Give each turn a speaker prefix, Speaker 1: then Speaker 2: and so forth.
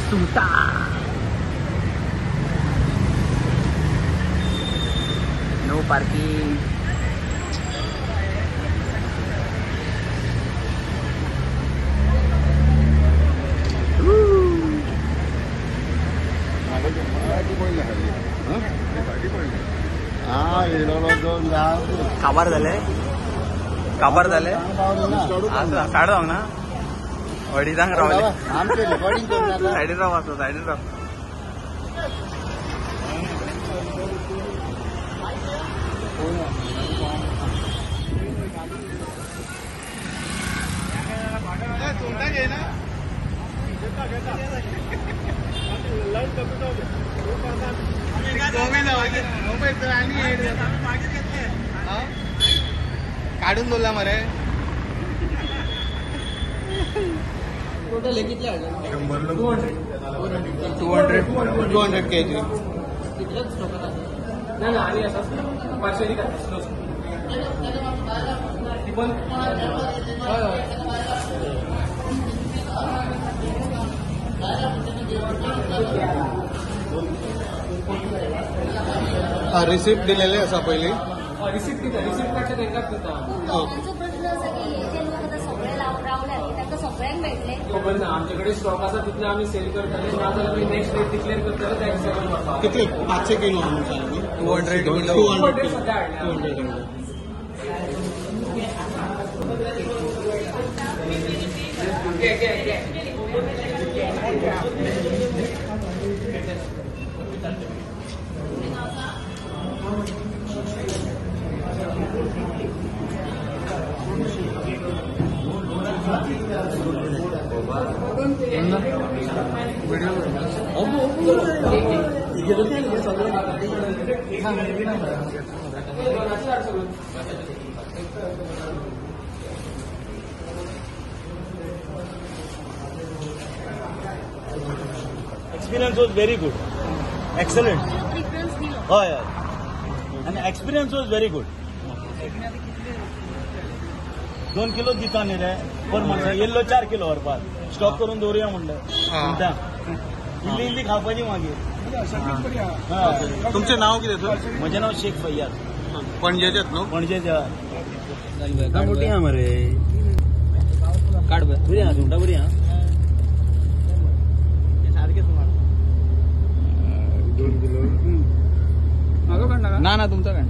Speaker 1: सुंगटा. No parking. काबार झाले, काबार झाले. साडे जावंक ना, अडीचांक रावले. सायडीन राव, आसा सायडीन राव.
Speaker 2: काढून बोलला मरे.
Speaker 3: टोटल कितले हाडले?
Speaker 2: 200 200 केजी.
Speaker 3: कितलेच स्टॉक आसा? ना ना, आनी आसा पार्शली घातली स्लो. ती पण हय हय.
Speaker 2: रिसिप्ट दिलेले आसा पयली.
Speaker 3: रिसिप्ट दिता, रिसिप्ट काडटा तांकांच दिता.
Speaker 4: लोकांचो प्रश्न आसा की हे जे लोक आतां सगळे रावल्या तांकां सगळ्यांक मेळटले?
Speaker 3: खबर ना, आमचे कडेन स्टॉक आसा तितले आमी सेल करतले, ना जाल्यार मागीर नेक्स्ट रेट डिक्लेअर करतले त्या हिशोबान व्हरपाक.
Speaker 2: कितले? 500 किलो आमी
Speaker 3: 200
Speaker 2: किलो.
Speaker 3: 200 सद्या हाडल्या.
Speaker 2: 200 kilo.
Speaker 5: Experience was very good, excellent. हय हय, आनी experience was very good. 2 kilo दिता न्ही रे पर मनशाक, येल्लो 4 किलो व्हरपाक स्टॉक करून दवरुया म्हणलें. सुंगटां इल्ली इल्ली खावपाची मागीर.
Speaker 2: तुमचें नांव कितें सर?
Speaker 5: म्हजें नांव शेख फैयाज.
Speaker 2: पणजेचेच न्हू?
Speaker 5: पणजेचे. मोठी आहा मरे,
Speaker 3: काड
Speaker 5: बरी आहा सुंगटां, बरी आहा.
Speaker 3: सारकें सुमार
Speaker 2: 2 किलो.
Speaker 3: ना ना, तुमचा काड.